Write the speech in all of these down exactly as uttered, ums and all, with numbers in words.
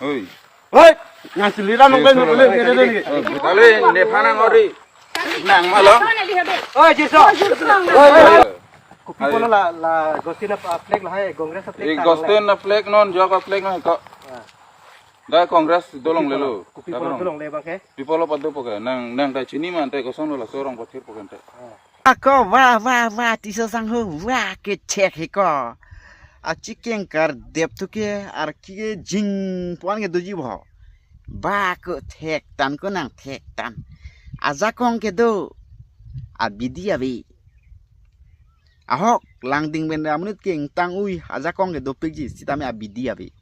Oi. Hoi. Nang siliran nang pen boleh kere dong. Oi, dale, nephan nang ori. Nang malo. Oi, Jiso. Oi. Kopi polo la, la Gostin a flag lahai, Congress a flag. Eh, Gostin a flag non, jok a flag non ko. Da Congress dolonglelo. Kopi polo dolongle abang ke? Pi apot dopo ke? Nang, nang ta chini ma ante, kosonlo laso arong pathir po ke ante. Ako, wah, wah, wah, Tisso sangho, wah, kethek he ko. Achikeng kardep thu ke, arki kejing pu-an ke doji bo. Ba ko thektan ko nang thektan. Ajakong kedo. Abidi ave. Ahok, langding pen amonit ke ingtang ui, ajakong ke dopikji, sitame abidi ave.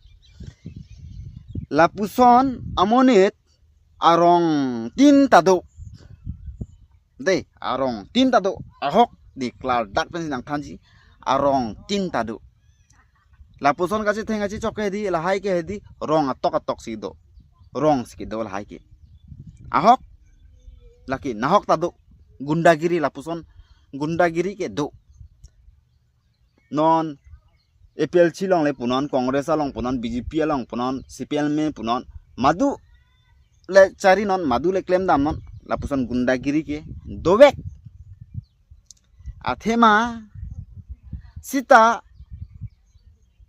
Lapuson amonit arong tin ta do. De, arong tin ta do, ahok, de klardak pensi nangthanji, arong tin ta do. Lapuson kachetheng kachechok ke hedi, lahai ke hedi, rong atok atok si do. Rong si kedo lahai ke. Ahok, lake nahok ta do, gundagiri lapuson, gundagiri kedo. Non A P H L C along le punon, Congress along punon, B J P along punon, C P I M punon, madu le chari non, madu le klemdam non, lapuson gundagiri ke dovek. Athema sita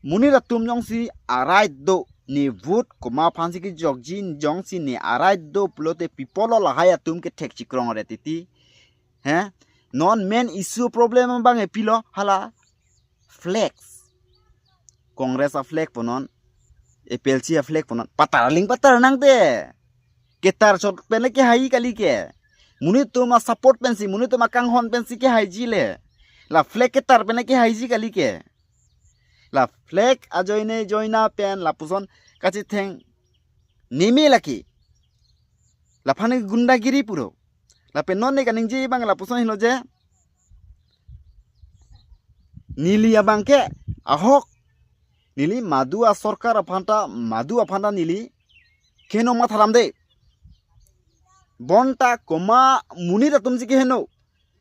monit atum jongsi a-right do, ne vote komat aphansi kejokji, jongsi ne a-right do pulote pi apotlo lahai atum kethek chikrong re titi. He? Non main issue problem abang ke pilo, hala flags. Congress a-flag punon, A P H L C a-flag punon. Patar aling patar nangte. Ketar chot pen le kehai kali ke. Monit atum a-support pensi, monit atum akanghon pensi kehaiji le. La flag ketar pen le kehaiji kali ke. La flag ajoine joina pen lapuson kachetheng neme lake. Laphan gundagiri puro. Lapen non ne kaningje abang lapuson helo je, neli abang ke ahok, neli madu asorkar aphan ta, madu aphan ta neli keheno matha dam de. Bonta komat monit atumsi keheno,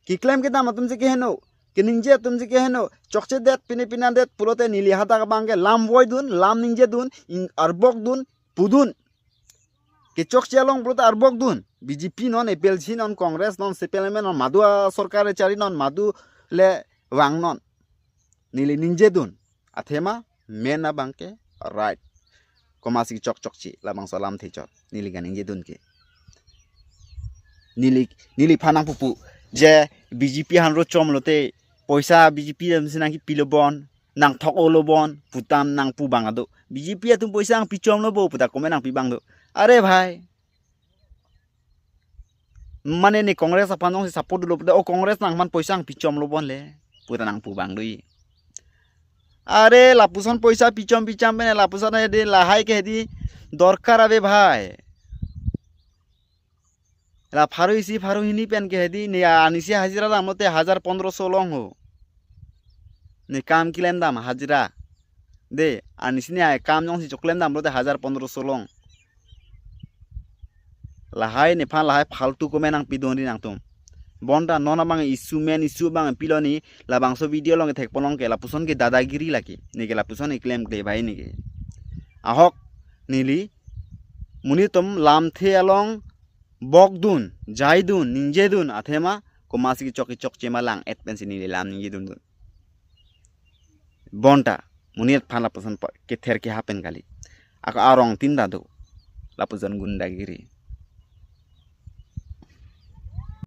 keklem kedam atumsi keheno, keningje atumsi keheno, chokchedet pine pinadet pulote neli hadak abang ke lam voidun, lam ningjedun, ing-, arbokdun, pudun. Kechokche along pulote arbokdun. B J P non, A P H L C non, Congress non, C P I M non, madu asorkar chari non, madu le vang non. Neli ningjedun. Athema main abang ke right. Komatsi chokchokche, labangso alamthe chot. Neli kaningjedun ke. Neli, neliphan nangpupu je B J P aphan ro chom lote, poisa B J P atumsi nangkepilo bon, nangthok-olo bon putam nangpu abang ado. B J P atum poisa nangpichomlo bo puta komat nangpi abang do. Are bhai. Mane ne Congress aphan jongsi support dolo puta, o Congress nangman poisa nangpichomlo bon le puta nangpu abang do. Are lapuson poisa pichom pichom pen lapuson hedi lahai ke hedi dorkar ave bhai. La pharo isi pharo hini pen ke hedi ne anisi hajira dam lote hajar pondroso long ho. Ne kam keklem dam hajira. De, anisi ne akam jongsi choklem dam lote hajar pondroso long. Lahai nephan lahai faltu komat nangpidunri nangtum. Bonta non abang issue main issue abang pilo ne labangso video along kethek ponlong ke lapuson ke dadagiri lake. Ne ke lapuson keklem kle bhai ne ke. Ahok neli monit atum lamthe along bokdun, jaidun, ningjedun, athema komatsi kechok kechokche ma lang-et pensi neli lam ningjedundun. Bonta, monit aphan lapuson pa-, kether keha pen kali. Ako arong tin ta do, lapuson gundagiri.